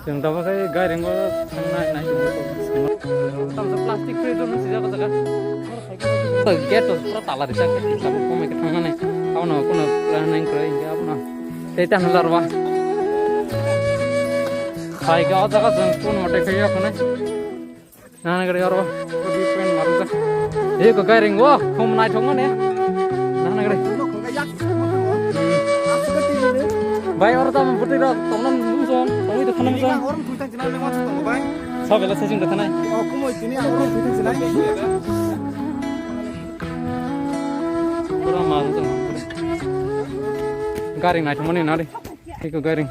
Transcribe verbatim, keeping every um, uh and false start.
Chwng tabuk khe gairingo thangnai nai tongwi tongo. Tamsa plastic free zone si jaga jaga. Gate to pura tala rijak, tabuk komai khe thangnani. Abono kuno planning kwrwi hinkhe abono tei tamo larwa. Khai khe o jaga chwng kun mote khe yakhwna. Nana gari oro, odi pen maru ja. Eko gairing wo, khum naithok mane. Nana gari. Bai oro tamo bwtwi rok tongna mung song, tongwi tongna mung song. Sa bela session kotha nai. Pura maru ja. Gairing naithok mane nari. Eko gairing.